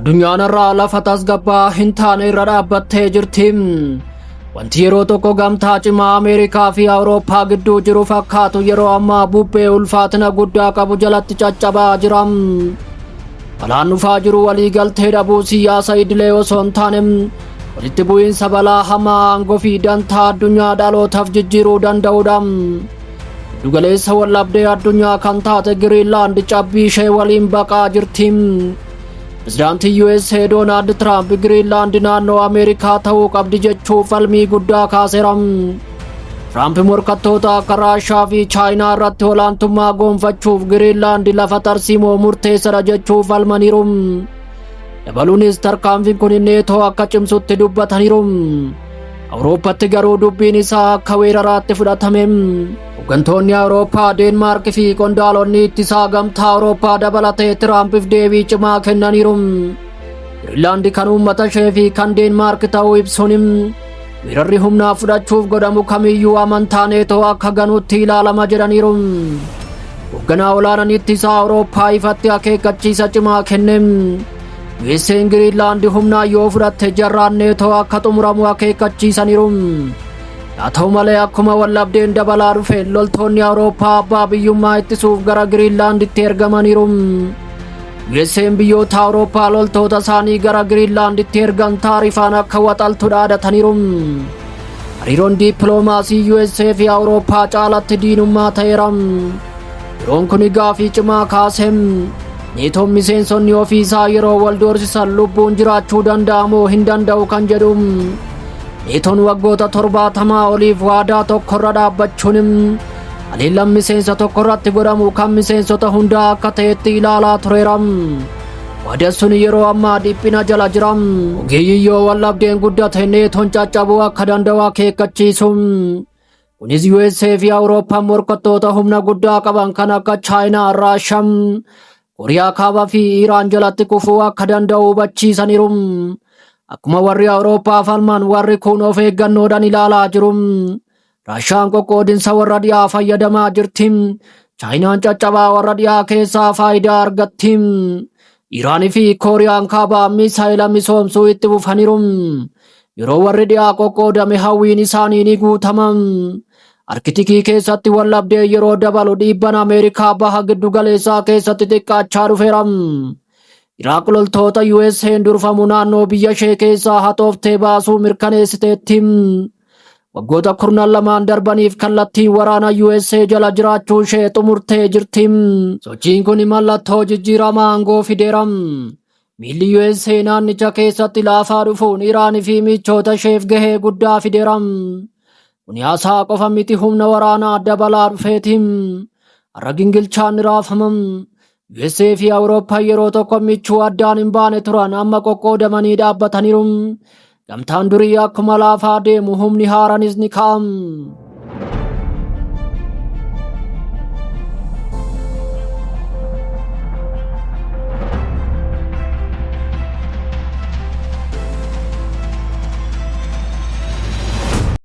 Addunyaan irraa lafa tasgabbaa hin taane irra dhaabbattee jirti. Wanti yeroo tokko gamtaa cimaa Ameerikaa fi Awurooppaa gidduu jiru fakkaatu yeroo ammaa bubbee ulfaatina guddaa qabu jalatti caccabaa jira. Balaan dhufaa jiru waliigaltee dhabuu siyaasa idilee osoo hin taane walitti bu'iinsa balaa hamaa aangoo fi dantaa addunyaa dhalootaaf jijjiiruu danda'udha. Giddugaleessa wallabdee addunyaa kan taate Giriinlaand cabbii ishee waliin baqaa jirti. Pirezidaantiin USA Doonaald Tiraamp Giriinlaand naannoo Ameerikaa ta'uu qabdi jechuu falmii guddaa kaaseera. Tiraamp morkattoota akka Raashaa fi Chaayinaa irratti olaantummaa goonfachuuf Giriinlaand lafa tarsiimoo murteessadha jechuu falmaniiru. Dabaluunis tarkaanfiin kun Neetoo akka cimsutti dubbataniiru. Awurooppaatti garuu dubbiin isaa akka weeraraatti fudhatame. Hooggantoonni Awurooppaa, Deenmaark fi qondaalonni ittisaa gamtaa Awurooppaa dabalatee Tiraampiif deebii cimaa kennaniiru. Giriinlaand kan uummata ishee fi kan Deenmaark ta'uu ibsuun weerarri humnaa fudhachuuf godhamu kamiyyuu amantaa Neetoo akka ganuutti ilaalama jedhaniiru. Hoogganaa olaanaan ittisaa Awurooppaa ifatti akeekkachiisa cimaa kenne. USA'n Giriinlaand humnaan yoo fudhatte jarraan Neetoo akka xumuramu akeekkachiisaniiru. Haa ta'u malee, akkuma wallabdeen dabalaa dhufeen loltoonni Awurooppaa abbaa biyyummaa ittisuuf gara Giriinlaanditti ergamaniiru. USA'n biyyoota Awurooppaa loltoota isaanii gara Giriinlaanditti ergan taarifaan akka waxaltu dhaadataniiru. Hariiroon dippiloomaasii USA fi Awurooppaa caalatti diinummaa ta'eera. Yeroon kun gaafii cimaa kaase. Neetoon miseensonni ofiisaa yeroo wal doorsisan lubbuun jiraachuu danda'amoo hin danda'u kan jedhu. Neetoon waggoota 70 oliif waadaa tokkorra dhaabbachuun haleellaan miseensa tokkorratti godhamu kan miseensota hundaa akka ta'etti ilaalaa tureera. Waadaan sun yeroo ammaa dhiphina jala jira. Ogeeyyiin yoo wallabdeen guddate Neetoon caccabuu akka danda'u akeekkachiisu. Kunis USA fi Awurooppaan morkattoota humna guddaa qaban kan akka Chaayinaa, Raashaa, Kooriyaa Kaabaa fi Iraan jalatti kufuu akka danda'u hubachiisaniiru. Akkuma warri Awurooppaa falman, warri kun of eeggannoodhaan ilaalaa jiru. Raashaan qoqqoodinsa warra dhiyaa fayyadamaa jirti. Chaayinaan caccabaa warra dhiyaa keessaa faayidaa argatti. Iraanii fi Kooriyaan Kaabaa misaayila misoomsuu itti fufaniiru. Yeroo warri dhiyaa qoqqoodame hawwiin isaanii ni guutama. Arkitikii keessatti wallabdee yeroo dabalu dhiibban Ameerikaa baha giddu galeessaa keessatti xiqqaachaa dhufeera. Iraaq loltoota USA'n durfamu naannoo biyya ishee keessaa haxooftee baasuu mirkaneessiteetti. Waggoota 12n darbaniif kallattiin waraana USA jala jiraachuu ishee xumurtee jirti. Sochiin kun mallattoo jijjiirama aangoo fideera. Miilli USA naannicha keessatti laafaa dhufuun Iraan fi michoota isheef gahee guddaa fideera. Kun haasaa qofa miti, humna waraanaa dabalaa dhufeeti. Har'a gingilchaan ni raafama. USA fi Awurooppaan yeroo tokko michuu addaan hin baane turan amma qoqqoodamanii dhaabbataniiru. Gamtaan durii akkuma laafaa deemu humni haaranis ni ka'am.